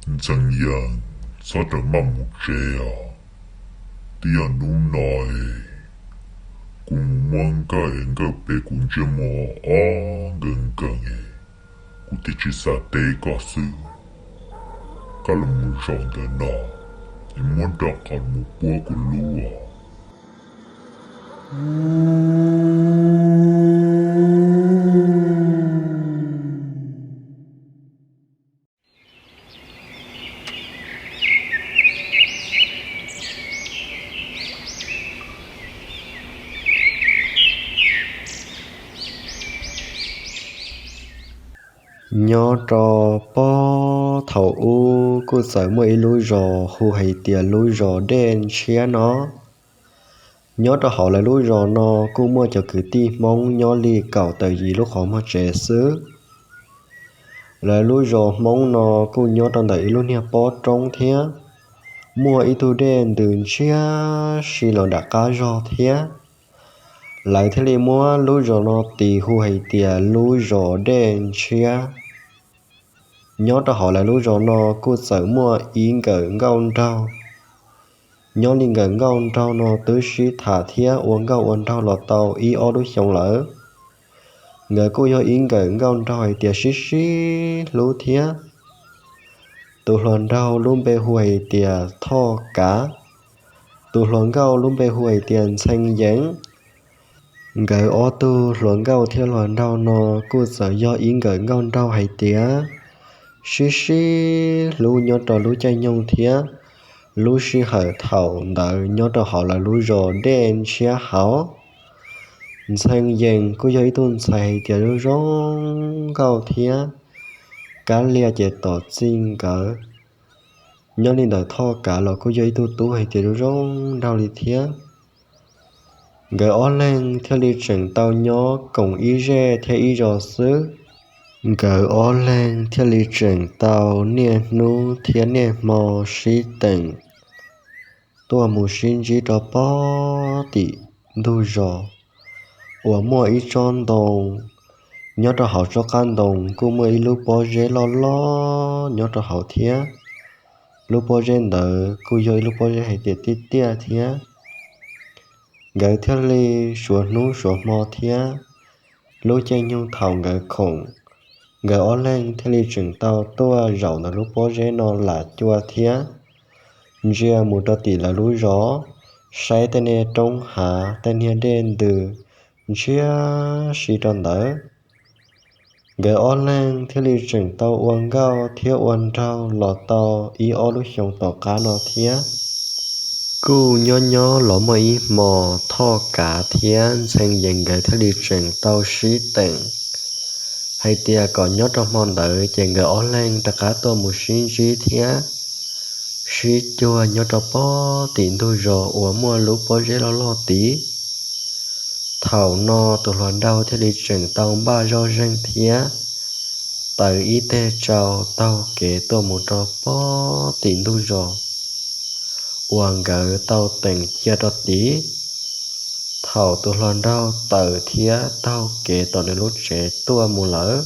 Ntxhee Yees, txhob rawm maj mus tsev os. Twb yog hnub no es kuv mus muab nkawj es nkawj pem kuv ntsej muag ob nkees nkees es kuv thiaj tsis xav teb koj xwb. Koj los mus zaum ntawm no es muab nro qhov mus puab kuv lub os. Nyob rau puag thaum ub kuj txawm muaj ib lub zos hu hais tias lub zos Dej Ntshiab no. Nyob rau hauv lawv lub zos no kuj muaj cov kwv tij Hmoob nyob li kaum tawm yim lub qhov muag tsev xwb. Lawv lub zos Hmoob no kuj nyob rau ntawm ib lub niag pob roob thiab muaj ib tug dej ntws ntshiab si los nram qab zog thiab. Lawv thiaj li muab lub zos no tis hu hais tias lub zos Dej Ntshiab. Nyob rau hauv lawv lub zos no kuj txawm muaj ib nkawm nkauj nraug. Nyob li nkawm nkauj nraug no twb sib tham thiab ua nkauj ua nraug los tau ib ob lub xyoo lawm. Nkawd kuj yog ib nkawm nkauj nraug hais tias sib sib hlub thiab. Tus hluas nraug lub npe hu hais tias Thoj Kav, tus hluas nkauj lub npe hu hais tias Ntxhee Yees. Nkawd ob tug hluas nkauj thiab hluas nraug no kuj txawm yog ib nkawm nkauj nraug hais tias sib sib hlub nyob rau lub caij nyoog thiab. Lub sij hawm thaum ntawd nyob rau hauv lawv lub zos Dej Ntshiab hauv, Ntxhee Yees kuj yog ib tug ntxhais hais tias zoo zoo nkauj thiab, kab lia ces tom txij nkawd. Nyob li ntawm Thoj Kav los kuj yog ib tug tub hais tias zoo zoo nraug li thiab. Nkawd ob leeg thiaj li tseem tau nyob koom ib zej thiab ib zos xwb. Nkawd ob leeg thiaj li tseem tau niaj hnub thiab niaj hmo sib teem tuaj mus sib ntsib rau puag tim ntug zos uas muaj ib tsob ntoo. Nyob rau hauv tsob qab ntoo kuj muaj ib lub pob zeb loj loj nyob rau hauv thiab. Lub pob zeb ntawd kuj yog ib lub pob zeb hais tias tiaj tiaj thiab. Nkawd thiaj li suav hnub suav hmo thiab. Lub caij nyoog thaum nkawd khoom, nkawd ob leeg thiaj li tseem tau tuaj zaum ntawm lub pob zeb no lam cua thiab ntsia mus rau tim lawv lub zos, saib tej niag roob hav tej niag dej ntws ntshiab si rau ntawd. Nkawd ob leeg thiaj li tseem tau ua nkauj thiab ua nraug los tau ib ob lub xyoo tom qab no thiab. Kuj nyob nyob los muaj ib hmo Thoj Kav thiab Ntxhee Yees nkawd thiaj li tseem tau sib teem hais tias kom nyob rau hmo ntawd ces nkawd ob leeg rov qab tuaj mus sib ntsib thiab sib cuag nyob rau puag tim ntug zos uas muaj lub pob zeb loj loj tid. Thaum no tus hluas nraug thiaj li tseem tau npaj zoj zeeg thiab taws ib teg tsau taug kev tuaj mus rau puag tim ntug zos uas nkawd tau teem cia rau tid. Thaum tus hluas nraug tawm thiab taug kev tom nws lub tsev tuaj mus lawm,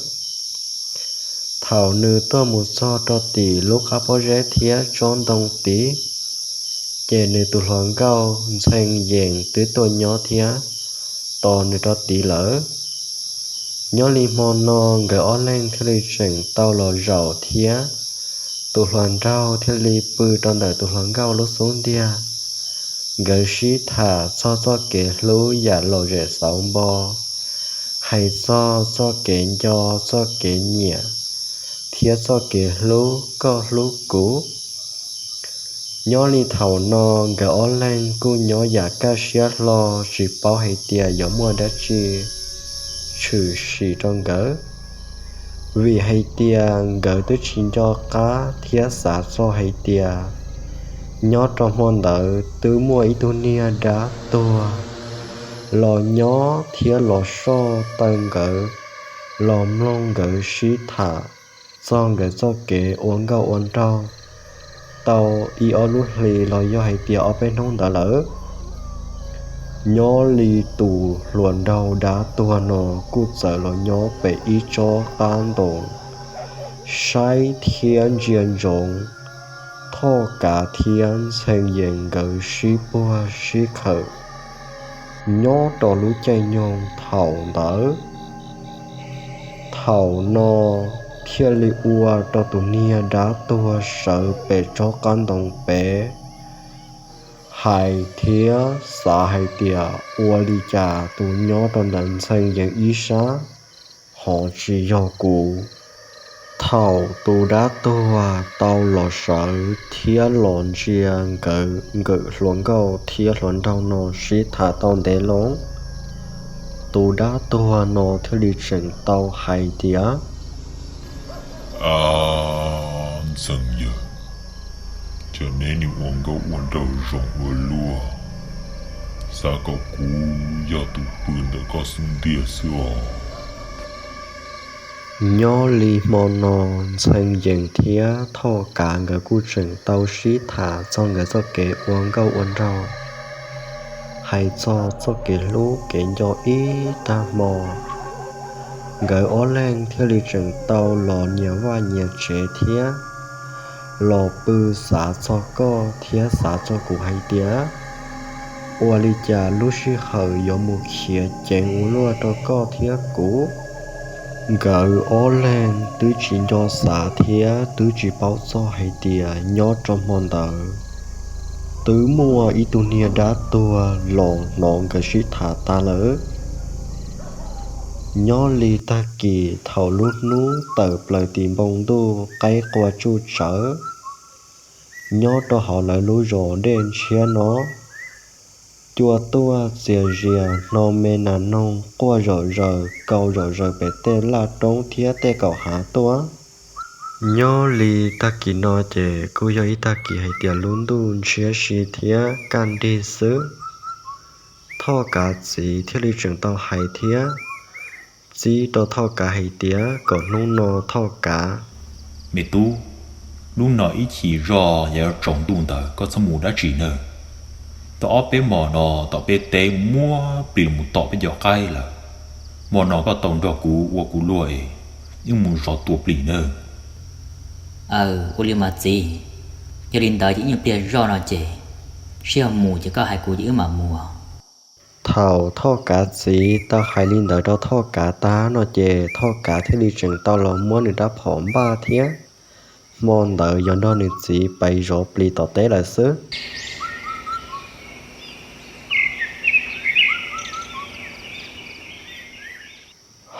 thaum nws tuaj mus txog rau tim lub qab pob zeb thiab tsob ntoo tid, ces nws tus hluas nkauj Ntxhee Yees twb tuaj nyob thiab tos nws rau tid lawm. Nyob li hmo no nkawd ob leeg thiaj li tseem tau los zaum thiab. Tus hluas nraug thiaj li pw rau ntawm tus hluas nkauj lub xub ntiag. Nkawd sib tham txog txoj kev hlub yam lom zem xauv npo, hais txog txoj kev nco, txoj kev nyiam, thiab txoj kev hlub koj hlub kuv. Nyob li thaum no nkawd ob leeg kuj nyob yam kaj siab hlo, tsis paub hais tias yuav muaj dab tsi tshwm sim rau nkawd, vim hais tias nkawd twb tsis nco qab thiab xav txog hais tias nyob rau hmo ntawd twb muaj ib tug niag dab tuag los nyob thiab los soj taw nkawd, los mloog nkawd sib tham txog nkawd txoj kev ua nkauj ua nraug tau ib ob lub hlis los yog hais tias ob peb hnub ntawd lawm. Nyob li tus hluas nraug dab tuag no kuj txawm los nyob pem ib tsob qab ntoo saib thiab ntsia ntsoov Thoj Kav thiab Ntxhee Yees nkawd sib puag sib khawm nyob rau lub caij nyoog thaum ntawd. Thaum no thiaj li ua rau tus niag dab tuag sawv pem tsob qab ntoo pem hais thiab xav hais tias ua li cas tus nyob rau ntawm Ntxhee Yees ib sab ho tsis yog kuv. Thaum tus dab tuag tau los sawv thiab los ntsia nkawd nkawm hluas nkauj thiab hluas nraug no sib tham tau ntev loo, tus dab tuag no thiaj li tseem tau hais tias, Ab, Ntxhee Yees, cas neb nim ua nkauj ua nraug zoo ua luaj, xav kom kuv yog tus pw ntawm koj xub ntiag xwb os. Nyob li hmo no, Ntxhee Yees thiab Thoj Kav nkawd kuj tseem tau sib tham txog nkawd txoj kev ua nkauj ua nraug, hais txog txoj kev hlub kev nco ib tag hmo. Nkawd ob leeg thiaj li tseem tau los nyias vaj nyias tsev thiab los pw xav txog koj thiab xav txog kuv hais tias, ua li cas lub sij hawm yuav mus khiav ceev ua luaj rau koj thiab kuv. Nkawd ob leeg twb tsis nco xav thiab twb tsis paub txog hais tias nyob rau hmo ntawd twb muaj ib tug niag dab tuag los hnov nkawd sib tham tas lawm. Nyob li tag kis thaum lub hnub tawm plaws tim npoo ntuj qaib qua tsuj tsawv, nyob rau hauv lawv lub zos Dej Ntshiab no, cua tuaj txias zias hno me nas noog quaj zom zaws kaus zom zaws pem tej laj roob thiab tej kaum hav tuaj. Nyob li tag kis no ces kuj yog ib tag kis hais tias lub ntuj ntshiab si thiab kaj nrig xwb. Thoj Kav txiv thiaj li tseem tau hais thiab txib rau Thoj Kav hais tias kom hnub no Thoj Kav, me tub, hnub no ib chim zoj yuav tsaus ntuj ntawd koj txhob mus dab tsi nawb. Tau ob peb hmos no tom peb teb muab plis los tom peb cov qaib lawm. Hmo no koj tau nrog kuv ua kuv luag es wb mus zov tua plis nawb. Aw, ua li mas txiv. Yog li ntawd ces ib nyuag pliag zoj no ces sib ho mus ces koj hais kuv ces wb mam mus. Thaum Thoj Kav txiv tau hais li ntawd rau Thoj Kav tag no ces Thoj Kav thiaj li tseem tau los muab nws rab phom npaj thiab hmo ntawd yog nrog nws txiv pais zov plis tom teb lawm xwb.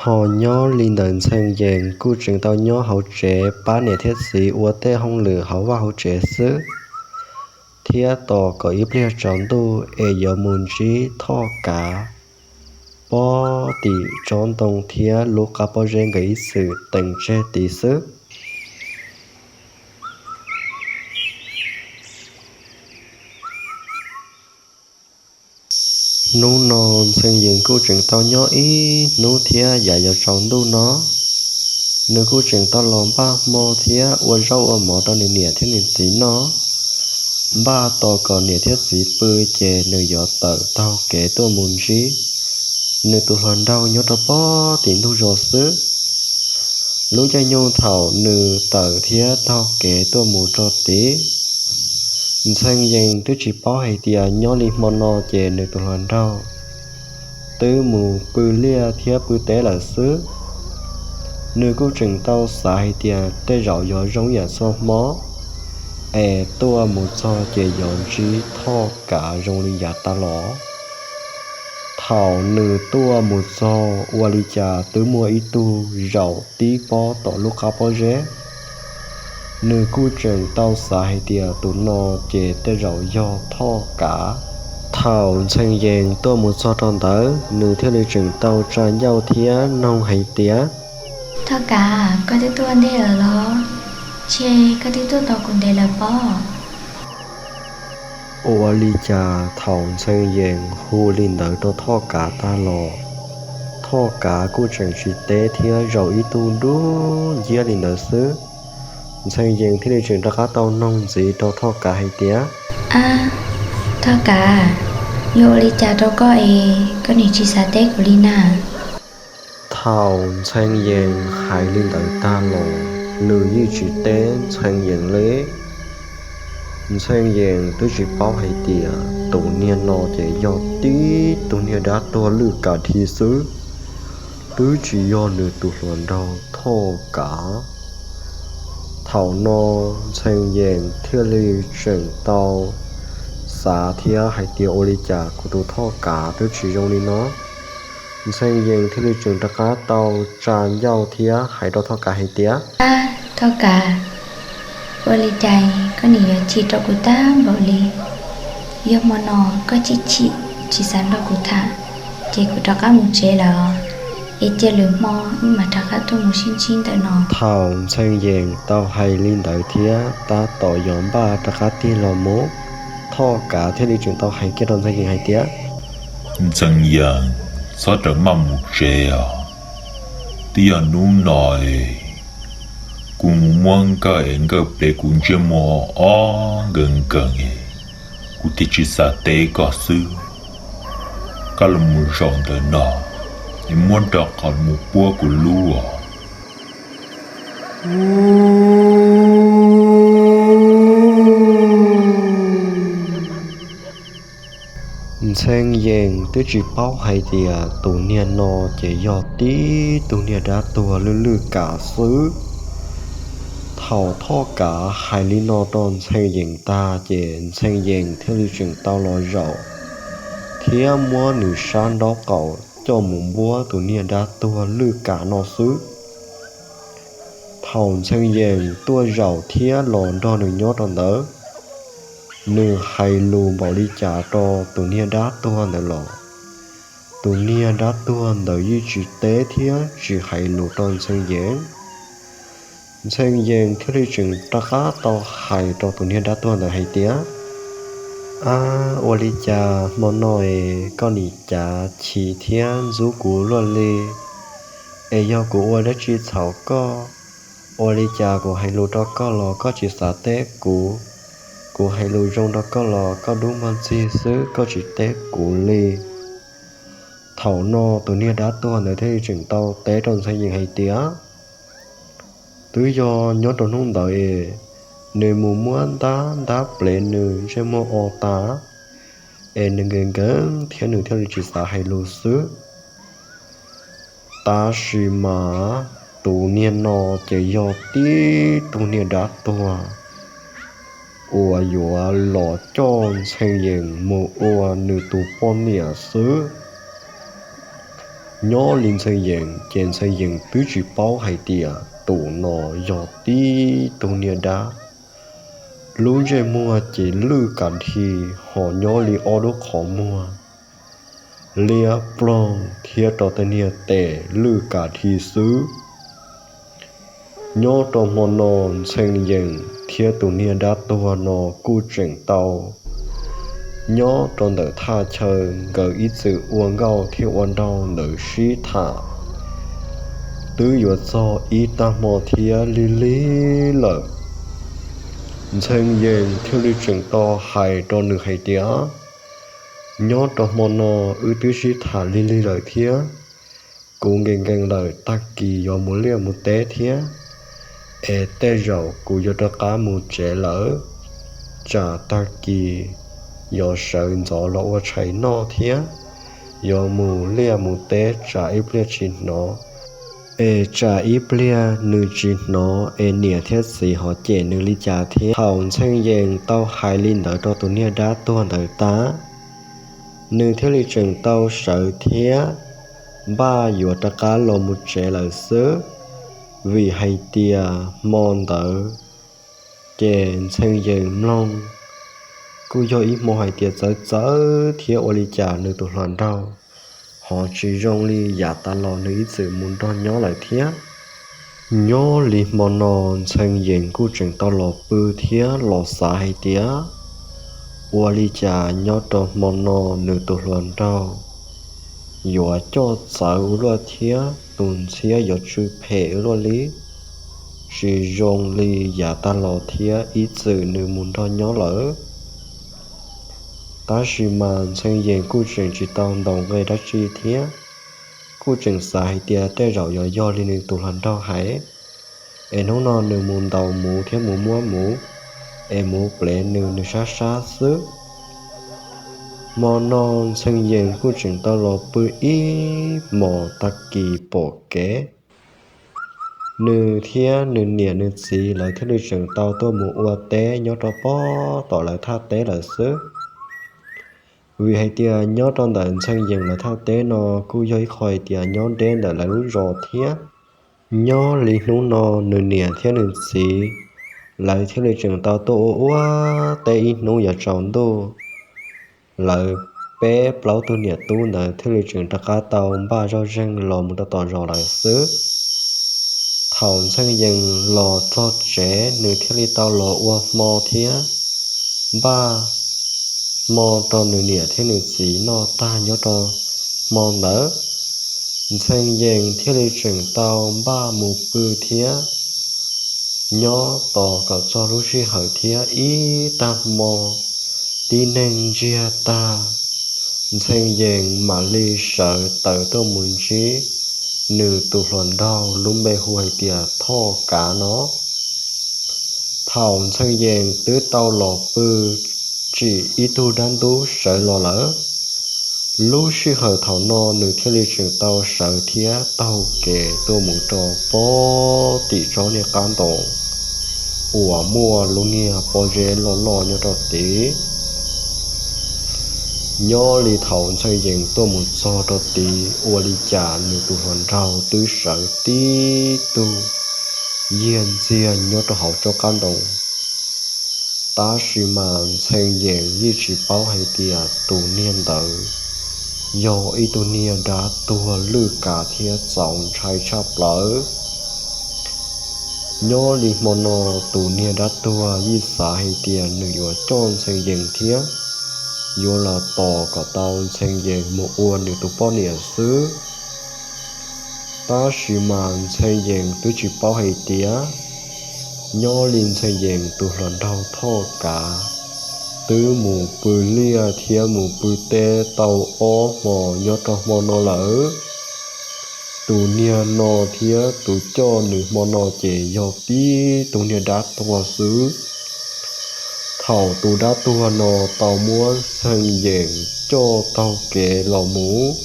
Ho nyob li ntawd Ntxhee Yees kuj tseem tau nyob hauv tsev pab niam thiab txiv ua tej hauj lwm hauv vaj hauv tsev xwb, thiab tos kom ib pliag tsaus ntuj es yuav mus ntsib Thoj Kav pob tim tsob ntoo thiab lub qab pob zeb nkawd ib txwm teem tseg tid xwb. Hnub no Ntxhee Yees kuj tseem tau nyob ib hnub thiab yav yuav tsaus ntuj no, nws kuj tseem tau los npaj hmo thiab ua zaub ua mov rau nws niam thiab nws txiv noj. Npaj tos kom niam thiab txiv pw ces nws yuav tawm taug kev tuaj mus ntsib nws tus hluas nraug nyob rau pob tim ntug zos xwb. Lub caij nyoog thaum nws tawm thiab taug kev tuaj mus rau tid, Ntxhee Yees twb tsis paub hais tias nyob li hmo no ces nws tus hluas nraug twb mus pw liaj thiab pw teb lawm xwb. Nws kuj tseem tau xav hais tias tej zaum yuav zoo yam txhua hmo es tuaj mus txog ces yuav ntsib Thoj Kav zoo li yav tas los. Thaum nws tuaj mus txog ua li cas twb muaj ib tug zaum tib pob tom lub qab pob zeb. Nws kuj tseem tau xav hais tias tus no ces tej zaum yog Thoj Kav. Thaum Ntxhee Yees tuaj mus txog rau ntawd nws thiaj li tseem tau tsa ncauj thiab noog hais tias, Thoj Kav, koj twb tuaj ntej lawm los? Ces koj twb tuaj tos kuv ntev lawm pob. Ua li cas thaum Ntxhee Yees hu li ntawd rau Thoj Kav tag los, Thoj Kav kuj tseem tsis teb thiab zaum ib tug dub nciab li ntawd xwb. Ntxhee Yees thiaj li tseem rov qab tau noog ntxiv rau Thoj Kav hais tias, Ab, Thoj Kav, yog ua li cas rau koj es koj nim tsis xav teb kuv li na? Thaum Ntxhee Yees hais li ntawd tag los, nws yeej tsis teb Ntxhee Yees li. Ntxhee Yees twb tsis paub hais tias tus niag no ces yog tib tug niag dab tuag lwj kav dhi xwb, twb tsis yog nws tus hluas nraug Thoj Kav. Thaum no Ntxhee Yees thiaj li tseem tau xav thiab hais tias ua li cas kuv tus Thoj Kav twb tsis zoo li no. Ntxhee Yees thiaj li tseem rov qab tau tsa ncauj thiab hais rau Thoj Kav hais tias, Ab, Thoj Kav, ua li cas koj nim yuav chim rau kuv tag npaum li? Yog hmo no koj chim chim tsis xav nrog kuv tham, ces kuv rov qab mus tsev lawm, es cia lwm hmo wb mam rov qab tuaj mus sib ntsib ntawm no. Thaum Ntxhee Yees tau hais li ntawd thiab tab tom yuav npaj rov qab tig los mus, Thoj Kav thiaj li tseem tau hais kiag rau Ntxhee Yees hais tias, Ntxhee Yees, txhob rawm maj mus tsev os. Twb yog hnub no es kuv mus muab nkawj es nkawj plev kuv ntsej muag ob nkees nkees es kuv thiaj tsis xav teb koj xwb. Koj los mus zaum ntawm no es muab nro qhov mus puab kuv lub os. Ntxhee Yees twb tsis paub hais tias tus niag no ces yog tib tug niag dab tuag lwj lwj kav xwb. Thaum Thoj Kav hais li no rau Ntxhee Yees tag ces Ntxhee Yees thiaj li tseem tau los zaum thiab muab nws sab nraub qaum coj mus npuab tus niag dab tuag lwj kav no xwb. Thaum Ntxhee Yees tuaj zaum thiab los nrog nws nyob rau ntawd, nws hais lus npaum li cas rau tus niag dab tuag ntawd los tus niag dab tuag ntawd yeej tsis teb thiab tsis hais lus rau Ntxhee Yees. Ntxhee Yees thiaj li tseem rov qab tau hais rau tus niag dab tuag ntawd hais tias, Ab, ua li cas hmo no es koj nim cav chim thiab ntxub kuv luaj li? Es yog kuv ua dab tsi txhaum koj? Ua li cas kuv hais lus rau koj los koj tsis xav teb kuv? Kuv hais lus zoo rau koj los koj dub muag ntxig xwb, koj tsis teb kuv li. Thaum no tus niag dab tuag ntawd thiaj li tseem tau teb rau Ntxhee Yees hais tias, Twb yog nyob rau hnub ntawd es nws mus muab ntab ntab plev nws ntsej muag o tas, es nws nkees nkees thiab nws thiaj li tsis xav hais lus xwb. Tab sis mas tus niag no ces yog tib tug niag dab tuag uas yuav los coj Ntxhee Yees mus ua nws tus poj niam xwb. Nyob li Ntxhee Yees ces Ntxhee Yees twb tsis paub hais tias tus no yog tib tug niag dab. Lub ntsej muag ces lwj kav dhi, ho nyob li ob lub qhov muag liab ploog thiab rau tej niag tes lwj kav dhi xwb. Nyob rau hmo no Ntxhee Yees thiab tus niag dab tuag no kuj tseem tau nyob rau ntawm thaj chaw nkawd ib txwm ua nkauj thiab ua nraug ntawd sib tham. Twb yuav txog ib tag hmo thiab lig lig lawm, Ntxhee Yees thiaj li tseem tau hais rau nws hais tias, Nyob rau hmo no wb twb sib tham lig lig lawm thiab, kuv nkees nkees lawm, tag kis yuav mus liaj mus teb thiab, es tej zaum kuv yuav rov qab mus tsev lawm. Tsam tag kis yuav sawv ntxov los ua tshais noj thiab, yuav mus liaj mus teb tsam ib pliag tsis hnov, es tsam ib pliag nws tsis hnov es niam thiab txiv ho cem nws li cas thiab. Thaum Ntxhee Yees tau hais li ntawd rau tus niag dab tuag ntawd tag, nws thiaj li tseem tau sawv thiab npaj yuav rov qab los mus tsev lawm xwb, vim hais tias hmo ntawd ces Ntxhee Yees mloog kuj yog ib hmo hais tias txawv txawv thiab ua li cas nws tus hluas nraug ho tsis zoo li yav tas los nws ib txwm mus nrog nyob lawm thiab. Nyob li hmo no Ntxhee Yees kuj tseem tau los pw thiab los xav hais tias, ua li cas nyob rau hmo no nws tus hluas nraug yuav coj txawv ua luaj thiab tus ntxhiab yuav tsw phem ua luaj li, tsis zoo li yav tag los thiab ib txwm nws mus nrog nyob lawm. Tab sis mas Ntxhee Yees kuj tseem tsis tau ntaus nqe dab tsi thiab, kuj tseem xav hais tias tej zaum yuav yog li nws tus hluas nraug hais, es hnub no nws mus ntaus muv thiab mus muab muv, es muv plev nws, nws sab sab xwb. Hmo no Ntxhee Yees kuj tseem tau los pw ib hmos tag kis pom kev, nws thiab nws niam nws txiv lawv thiaj li tseem tau tuaj mus ua teb nyob rau pob tom lawv thaj teb lawm xwb. Vim hais tias nyob rau ntawm Ntxhee Yees lawv thaj teb no kuj yog ib qho hais tias nyob deb ntawm lawv lub zos thiab. Nyob li hnub no nws niam thiab nws txiv lawv thiaj li tseem tau tuaj ua ua teb ib hnub yuav tsaus ntuj. Lawv peb plaub tug niam tub ntawd thiaj li tseem rov qab tau npaj zoj zeeg los mus rau tom zos lawm xwb. Thaum Ntxhee Yees los txog tsev nws thiaj li tau los ua hmo thiab npaj hmo rau nws niam thiab nws txiv noj tag nyob rau hmo ntawd, Ntxhee Yees thiaj li tseem tau npaj mus pw thiab. Nyob tos kom txog lub sij hawm thiab ib tag hmo, tib neeg ntsiag tag, Ntxhee Yees mam li sawv tawm tuaj mus ntsib nws tus hluas nraug lub npe hu hais tias Thoj Kav no. Thaum Ntxhee Yees twb tau los pw tsim ib tug dab ntub sawv los lawm, lub sij hawm thaum no nws thiaj li tseem tau sawv thiab taug kev tuaj mus rau pob tim tsob niag qab ntoo uas muaj lub niag pob zeb loj loj nyob rau tid. Nyob li thaum Ntxhee Yees tuaj mus txog rau tid ua li cas nws tus hluas nraug twb sawv tib tug yiag ntxiag nyob rau hauv tsob qab ntoo. Tab sis mas Ntxhee Yees yeej tsis paub hais tias tus niag ntawd yog ib tug niag dab tuag lwj kav thiab txaus ntshai tshaj plaws. Nyob li hmo no tus niag dab tuag yeej xav hais tias nws yuav coj Ntxhee Yees thiab yuav los tos kom tau Ntxhee Yees mus ua nws tus poj niam xwb. Tab sis mas Ntxhee Yees twb tsis paub hais tias nyob li Ntxhee Yees tus hluas nraug Thoj Kav twb mus pw liaj thiab mus pw teb tau ob hmos nyob rau hmo no lawm. Tus niag no thiab tus coj nws hmo no ces yog tib tug niag dab tuag xwb. Thaum tus dab tuag no tau muab Ntxhee Yees coj taug kev los mus,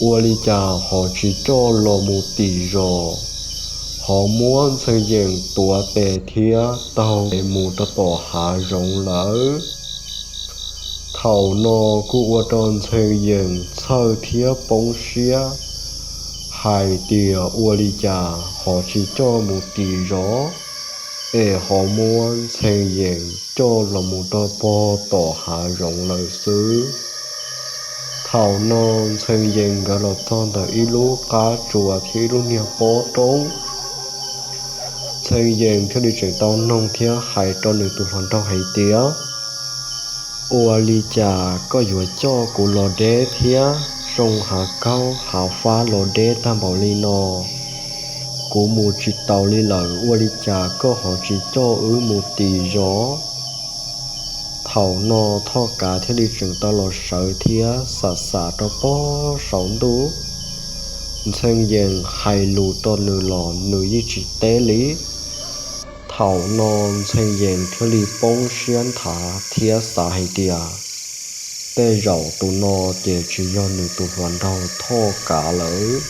ua li cas ho tsis coj los mus tim zos, ho muab Ntxhee Yees tuav tes thiab taug kev mus rau tom hav zoov lawm. Thaum no kuj ua rau Ntxhee Yees txhawj thiab poob siab hais tias ua li cas ho tsis coj mus tim zos, es ho muab Ntxhee Yees coj los mus rau pog tom hav zoov lawm xwb. Thaum no Ntxhee Yees nkawd los txog ntawm ib lub qab tsuas thiab ib lub niag pob roob. Ntxhee Yees thiaj li tseem tau noog thiab hais rau nws tus hluas nraug hais tias, ua li cas koj yuav coj kuv los deb thiab zoo hav kaub hav fab los deb tag npaum li no? Kuv mus tsis taus li lawm, ua li cas koj ho tsis coj wb mus tim zos? Thaum no Thoj Kav thiaj li tseem tau los sawv thiab xam xam rau pob saum ntuj. Ntxhee Yees hais lus rau nws los nws yeej tsis teb li. Thaum no Ntxhee Yees thiaj li poob siab nthav thiab xav hais tias tej zaum tus no ces tsis yog nws tus hluas nraug Thoj Kav lawm.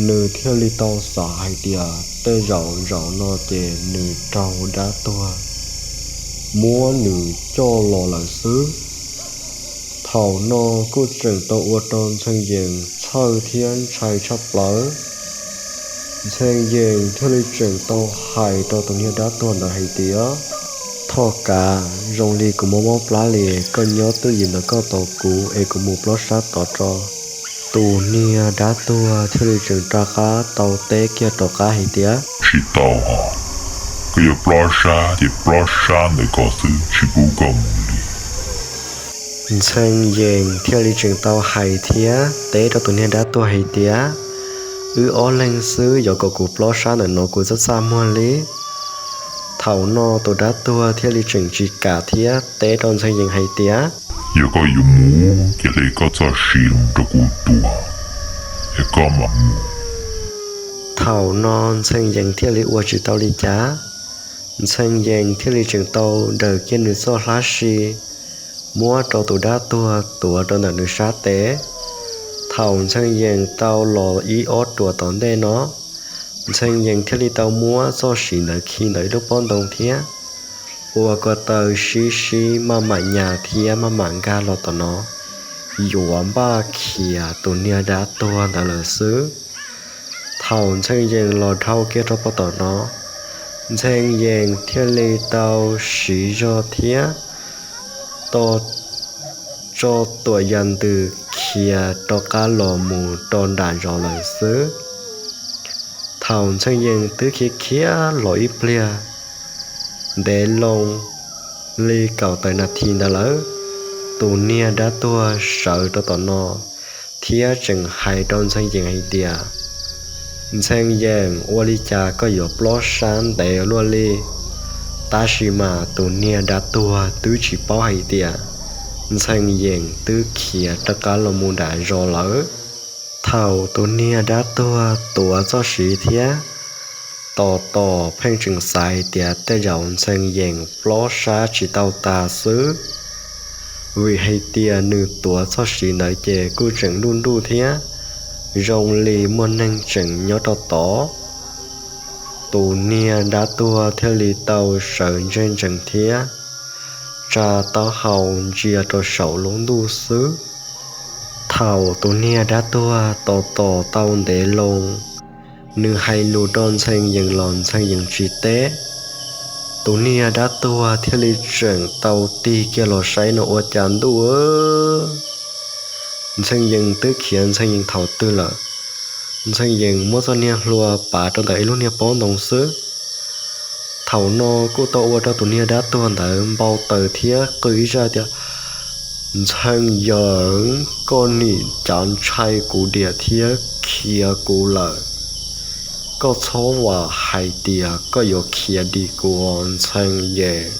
Nws thiaj li tau xav hais tias tej zaum zaum no ces nws raug dab tuag muab nws coj los lawm xwb. Thaum no kuj tseem tau ua rau Ntxhee Yees txhawj thiab ntshai tshaj plaws. Ntxhee Yees thiaj li tseem tau hais rau tus niag dab tuag ntawd hais tias, Thoj Kav, zoo li kuv mob mob plab li, koj nyob twj ywm ntawm koj tos kuv es kuv mus plob sab tod tso. Tus niag dab tuag thiaj li tseem rov qab tau teb kiag rov qab hais tias, Tsis tau, koj yuav plob sab ces plob sab ntawm ko xwb, tsis pub koj mus li. Ntxhee Yees thiaj li tseem tau hais thiab teb rau tus niag dab tuag hais tias, Wb ob leeg xwb, yuav kom kuv plob sab ntawm no kuv txaj txaj muag li. Thaum no tus dab tuag thiaj li tseem tsis kam thiab teb rau Ntxhee Yees hais tias, Yog koj yuav mus ces hle koj txoj sia los rau kuv dua es koj mam mus. Thaum no Ntxhee Yees thiaj li ua tsis tau li cas, Ntxhee Yees thiaj li tseem tau daws kiag nws txoj hlab si, muab rau tus dab tuag tuav rau ntawm nws sab tes. Thaum Ntxhee Yees tau los ib ob ruam tom ntej no, Ntxhee Yees thiaj li tau muab txoj siv ntawd khi ntawm ib lub pob ntoo thiab ua ko taw sib sib maj mam nyas thiab maj mam nkag los tom no, yuav npaj khiav tus niag dab tuag ntawd lawm xwb. Thaum Ntxhee Yees los dhau kiag rau pob tom no, Ntxhee Yees thiaj li tau siv zog thiab tso tuam yam ntws khiav rov qab los mus rau nram zos lawm xwb. Thaum Ntxhee Yees twb khiav khiav los ib pliag ntev loo li kaum tawm nas this ntawd lawm, tus niag dab tuag sawv rau tom no thiab tseem hais rau Ntxhee Yees hais tias, Ntxhee Yees, ua li cas koj yuav plob sab ntev luaj li? Tab sis mas tus niag dab tuag twb tsis paub hais tias Ntxhee Yees twb khiav rov qab los mus nram zos lawm. Thaum tus niag dab tuag tuav txoj siv thiab tos tos pheej tseem xav hais tias tej zaum Ntxhee Yees plob sab tsis tau tas xwb, vim hais tias nws tuav txoj siv ntawd ces kuj tseem nruj nruj thiab zoo li muaj neeg tseem nyob rau tod. Tus niag dab tuag thiaj li tau sawv ntseg ntsees thiab tsa taub hau ntsia rau saum lub ntuj xwb. Thaum tus niag dab tuag tos tos tau ntev loo, nws hais lus rau Ntxhee Yees los Ntxhee Yees tsis teb. Tus niag dab tuag thiaj li tseem tau tig kiag los saib no ua cas ntuj, Ntxhee Yees twb khiav Ntxhee Yees thaum twg lawm. Ntxhee Yees muab txoj niag hlua pav rau ntawm ib lub niag pob ntoo xwb. Thaum no kuj tau ua rau tus niag dab tuag ntawd npau taws thiab qw ib zaj tias, Ntxhee Yees, koj nim cav ntshai kuv diam thiab khiav kuv lawm. Koj txhob vam hais tias koj yuav khiav dim kuv os Ntxhee Yees.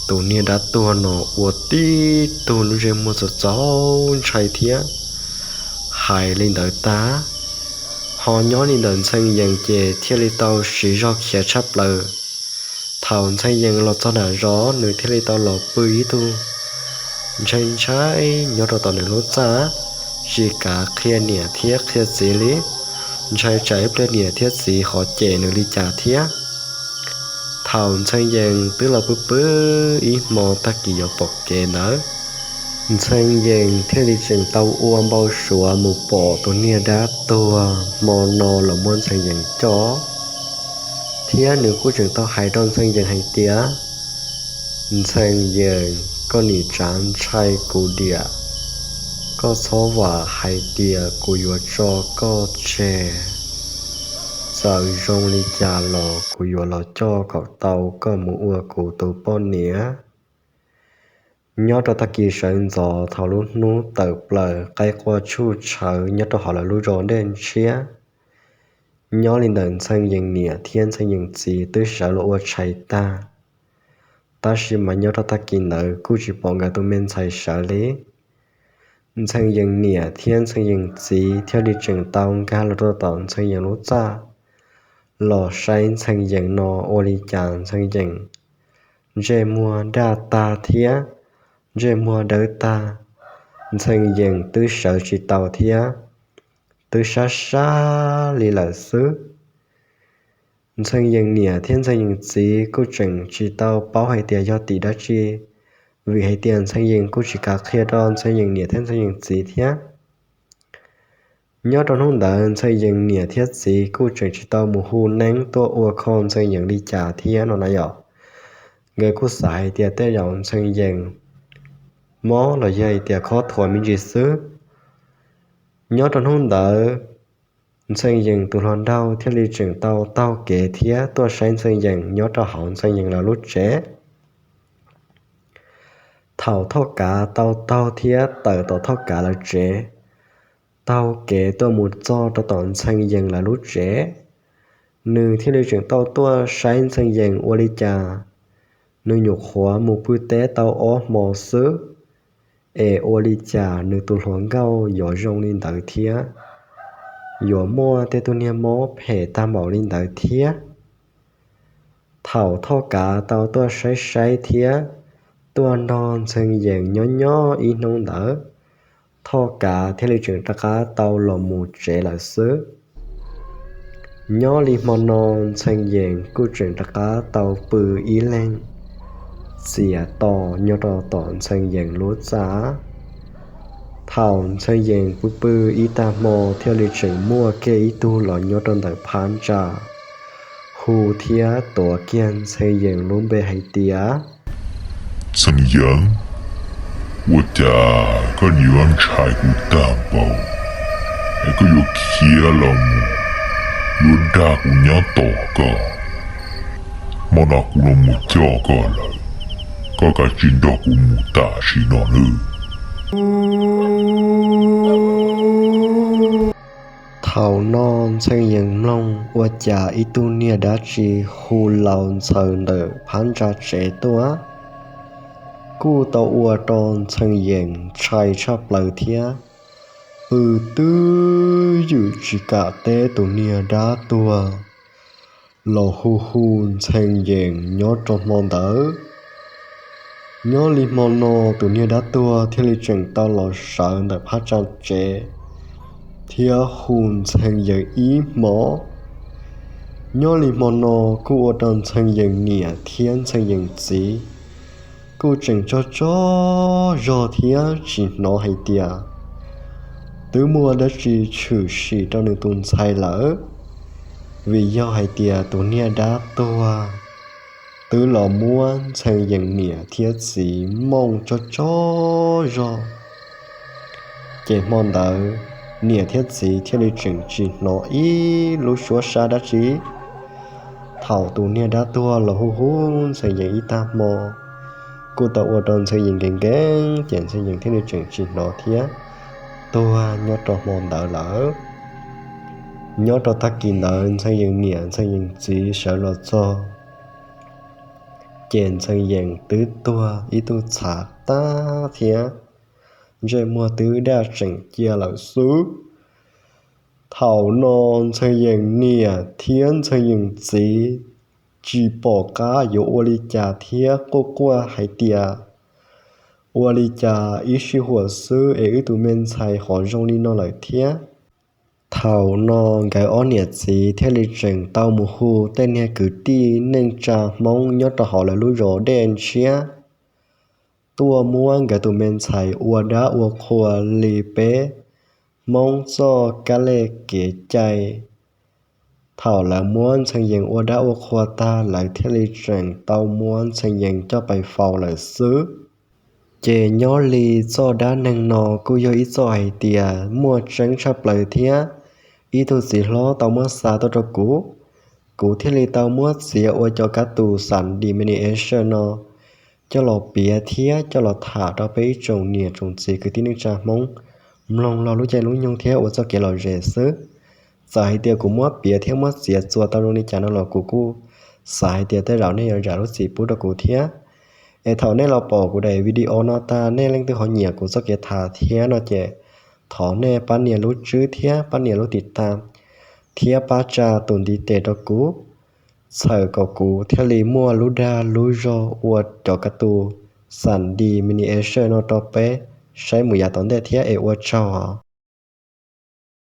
Tus niag dab tuag no ua tib tug lub ntsej muag txaus txaus ntshai thiab hais li ntawd tag, ho nyob li ntawm Ntxhee Yees ces thiaj li tau siv zog khiav tshaj plaws. Thaum Ntxhee Yees los txog nram zos nws thiaj li tau los pw ib tug ntshai ntshai nyob rau tom nws lub txaj, tsis kav qhia niam thiab qhia txiv li, ntshai tsam ib pliag niam thiab txiv ho cem nws li cas thiab. Thaum Ntxhee Yees twb los pw pw ib hmo tag kis yuav pom kev ntawd, Ntxhee Yees thiaj li tseem tau ua npau suav mus pom tus niag dab tuag hmo no los muab Ntxhee Yees coj, thiab nws kuj tseem tau hais rau Ntxhee Yees hais tias, Ntxhee Yees, koj nim cav ntshai kuv diam, koj txhob vam hais tias kuv yuav tso koj tseg. Txawm zoo li cas los kuv yuav los coj kom tau koj mus ua kuv tus poj niam. Nyob rau tag kis sawv ntxov thaum lub hnub tawm plaws qaib quaj tshuj tshawv nyob rau hauv lawv lub zos Dej Ntshiab, nyob li ntawm Ntxhee Yees niam thiab Ntxhee Yees txiv twb sawv los ua tshais tag. Tab sis mas nyob rau tag kis ntawd kuj tsis pom nkawd tus me ntxhais sawv li. Ntxhee Yees niam thiab Ntxhee Yees txiv thiaj li tseem tau nkag los rau tom Ntxhee Yees lub txaj los saib Ntxhee Yees no ua li cas Ntxhee Yees ntsej muag daj tag thiab ntsej muag dawb tag. Ntxhee Yees twb sawv tsis tau thiab twb sab sab li lawm xwb. Ntxhee Yees niam thiab Ntxhee Yees txiv kuj tseem tsis tau paub hais tias yog tim dab tsi, vim hais tias Ntxhee Yees kuj tsis kam qhia rau Ntxhee Yees niam thiab Ntxhee Yees txiv thiab. Nyob rau hnub ntawd Ntxhee Yees niam thiab txiv kuj tseem tsis tau mus hu neeb tuaj ua kho Ntxhee Yees li cas thiab no na yom. Nkawd kuj xav hais tias tej zaum Ntxhee Yees mob los yog hais tias khob thuas me ntsis xwb. Nyob rau hnub ntawd, Ntxhee Yees tus hluas nraug thiaj li tseem tau taug kev thiab tuaj saib Ntxhee Yees nyob rau hauv Ntxhee Yees lawv lub tsev. Thaum Thoj Kav tau taug thiab tawm tom Thoj Kav lawv tsev, taug kev tuaj mus txog rau tom Ntxhee Yees lawv lub tsev, nws thiaj li tseem tau tuaj saib Ntxhee Yees ua li cas. Nws nyuam qhuav mus pw teb tau ob hmo xwb, es ua li cas nws tus hluas nkauj yuav zoo li ntawd thiab? yuav muaj tej tug niag mob phem tag npaum li ntawd thiab. Thaum Thoj Kav tau tuaj saib saib thiab tuaj nrog Ntxhee Yees nyob nyob ib hnub ntawd, Thoj Kav thiaj li tseem rov qab tau los mus tsev lawm xwb. Nyob li hmo no, Ntxhee Yees kuj tseem rov qab tau pw ib leeg txias tos nyob rau tom Ntxhee Yees lub txaj. Thaum Ntxhee Yees pw pw ib tag hmo thiaj li tseem muaj kiag ib tug los nyob rau ntawm phab ntsa hu thiab tuav kiag Ntxhee Yees lub npe hais tias, Ntxhee Yees, ua cas koj yuav ntshai kuv tag npaum es koj yuav khiav los mus, yuav dag kuv nyob tos koj? Hmo no kuv los mus coj koj lawm, koj kav tsij nrog kuv mus tam sim no nawb. Thaum no Ntxhee Yees mloog ua cas ib tug niag dab tsi hu laus ntxhaws ntawm phab ntsa tsev tuaj, kuj tau ua rau Ntxhee Yees ntshai tshaj plaws thiab pw twb ywm tsis kam teb tus niag dab tuag los hu hu Ntxhee Yees nyob rau hmo ntawd. Nyob li hmo no tus niag dab tuag thiaj li tseem tau los sawv ntawm phab ntsa tsev thiab hu Ntxhee Yees ib hmos. Nyob li hmo no kuj ua rau Ntxhee Yees niam thiab Ntxhee Yees txiv kuj tseem tsaug tsaug zog thiab tsis hnov hais tias twb muaj dab tsi tshwm sim rau nws tus ntxhais lawm, vim yog hais tias tus niag dab tuag twb los muab Ntxhee Yees niam thiab txiv mooj tsaug tsaug zog. Ces hmo ntawd niam thiab txiv thiaj li tseem tsis hnov ib lub suab sab dab tsi. Thaum tus niag dab tuag los hu hu Ntxhee Yees ib tag hmo, kuj tau ua rau Ntxhee Yees nkees nkees, ces Ntxhee Yees thiaj li tseem tsis hnov thiab tuag nyob rau hmo ntawd lawm. Nyob rau tag kis ntawd Ntxhee Yees niam Ntxhee Yees txiv sawv los txog, ces Ntxhee Yees twb tuag ib tug txhav tag thiab ntsej muag twb daj tseem cia lawm xwb. Thaum no Ntxhee Yees niam thiab Ntxhee Yees txiv tsis pom qab yuav ua li cas thiab quaj quaj hais tias, ua li cas ib sij huam xwb es wb tus me ntxhais ho zoo li no lawm thiab. Thaum no nkawd ob niam txiv thiaj li tseem tau mus hu tej niag kwv tij neej tsa Hmoob nyob rau hauv lawv lub zos Dej Ntshiab tuaj muab nkawd tus me ntxhais ua dab ua qhua li peb Hmoob txoj kab lej kev cai. Thaum lawv muab Ntxhee Yees ua dab ua qhua tag, lawv thiaj li tseem tau muab Ntxhee Yees coj pais faus lawm xwb. Ces nyob li txoj dab neeg no kuj yog ib txoj hais tias muaj tseeb tshaj plaws thiab ib tug txiv hlob tau muab xa tuaj rau kuv, kuv thiaj li tau muab txiav ua cov kab tus xam di mini action no coj los piav thiab coj los tham rau peb ib tsoom niam tsoom txiv kwv tij neej tsa Hmoob mloog laug lub caij lub nyoog thiab ua txoj kev lom zem xwb. Txawm hais tias kuv muab piav thiab muab txiav txuas tau zoo li cas no los kuv kuj xav hais tias tej zaum nej yuav zam lub txim pub rau kuv thiab. Es thaum nej los pom kuv daim video no tag, nej leej twg ho nyiam kuv txoj kev tham thiab no ces thov nej pab nias lub tswb thiab pab nias lub tim tas thiab pab tsa tus ntiv tes rau kuv, txhawm kom kuv thiaj li muaj lub dag lub zog ua cov kab tus xam di mini action no rau peb saib mus yav tom ntej thiab es ua tsaug.